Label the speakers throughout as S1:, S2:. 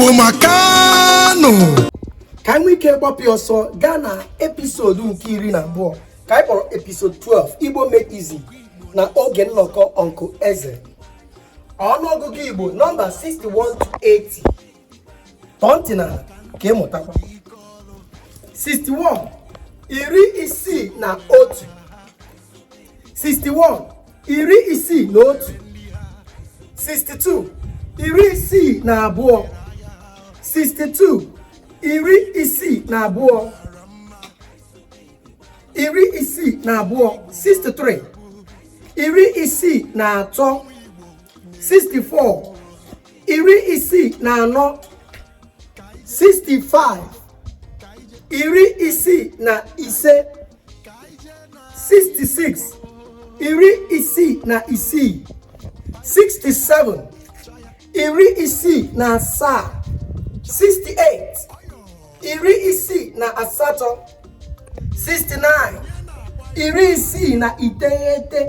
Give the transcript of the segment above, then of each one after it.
S1: Igbo makanụ.
S2: Ka anyị nwee ike gbapụ ya ọsọ gaa na episode nke 12 ka anyị kpọrọ episode 12, Igbo Made Easy, na oge nnọkọ Uncle Eze. Ọnụọgụgụ Igbo nọmba 61 to 80. Tọọ ntị n'ala ka ị mụtakwa. 61, 61. 61, 61. 62, 62. 62, 62, 62. 63, 63. 64, 64. 65, 65. 66, 66. 67, 67. 68, 68. 69, 69. 70,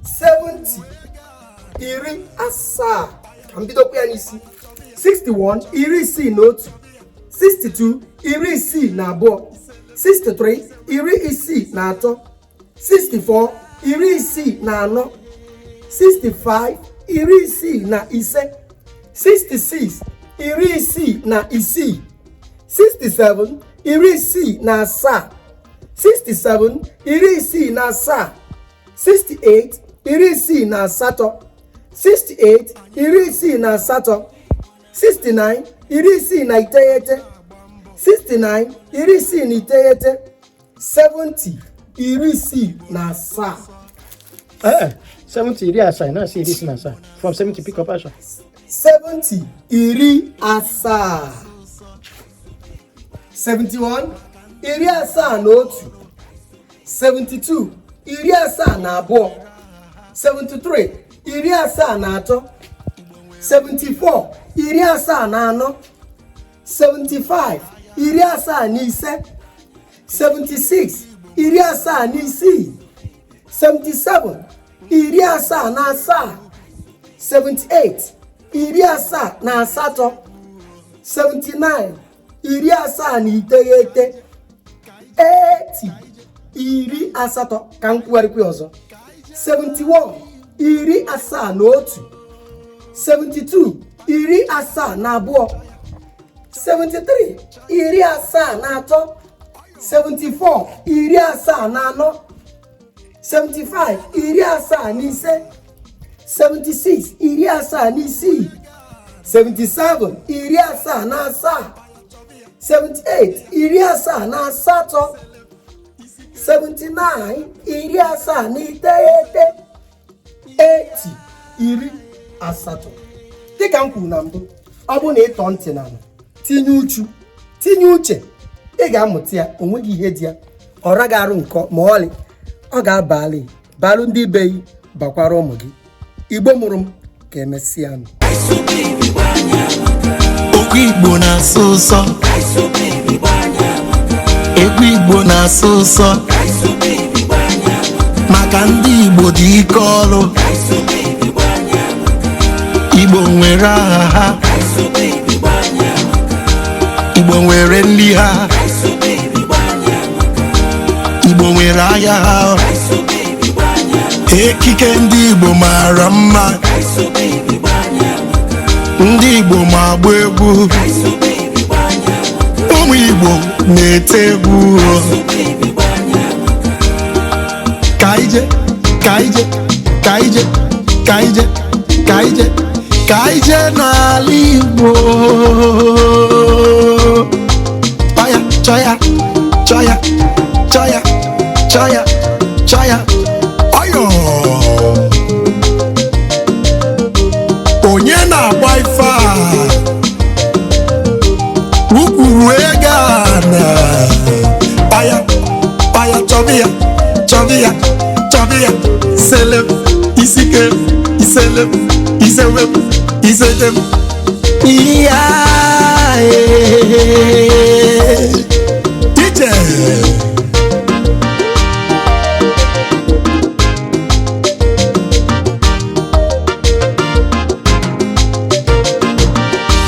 S2: 70. Ka m bidokwa ya n'isi. 61, 61. 62, 62. 63, 63. 64, 64. 65, 65. 66, 66. 67, 67. 67, 67. 68, 68. 68, 68. 69, 69. 69, 69. 70, 67.
S3: Ee, 70, 70, na-asị 67. From 70, pick up action.
S2: 70, 70. 71, 71. 72, 72. 73, 73. 74, 74. 75, 75. 76, 76. 77, 77. 78, 78. 79, 79. 80, 80. Ka m kwugharịkwa ya ọzọ. 71, 71. 72, 72. 73, 73. 74, 74. 75, 75. 76, 76. 77, 77. 78, 78. 79, 79. 80, 80. Dịka m kwuru na mbụ, ọ bụrụ na ị tọọ ntị n'ala, tinye uchu, tinye uche, ị ga-amụta ya. O nweghị ihe dị ya ọ raghị arụ nkọ ma ọlị. Ọ ga-abalị balụ ndị be gị, bakwara ụmụ gị. Igbo mụrụ m, ka emesịa nụ.
S1: Okwu Igbo na-asọ ụsọ, egwu Igbo na-asọ ụsọ, maka ndị Igbo dị ike ọrụ. Igbo nwere aha ha, Igbo nwere nri ha, Igbo nwere ahịa ha. Ekike ndị Igbo mara mma, ndị Igbo ma agba egwu, ụmụ Igbo na-ete egwu. Ka ije, ka ije, ka ije, ka ije, ka ije, ka ije n'ala Igbo. Chọya, chọya, chọya, chọya, chọya, chọya, ọyọ. Onye na-agba ife a ukwuru ego a na paya paya? Chọbịa, chọbịa, chọbịa, selem isike, iselem, isewem, isedem.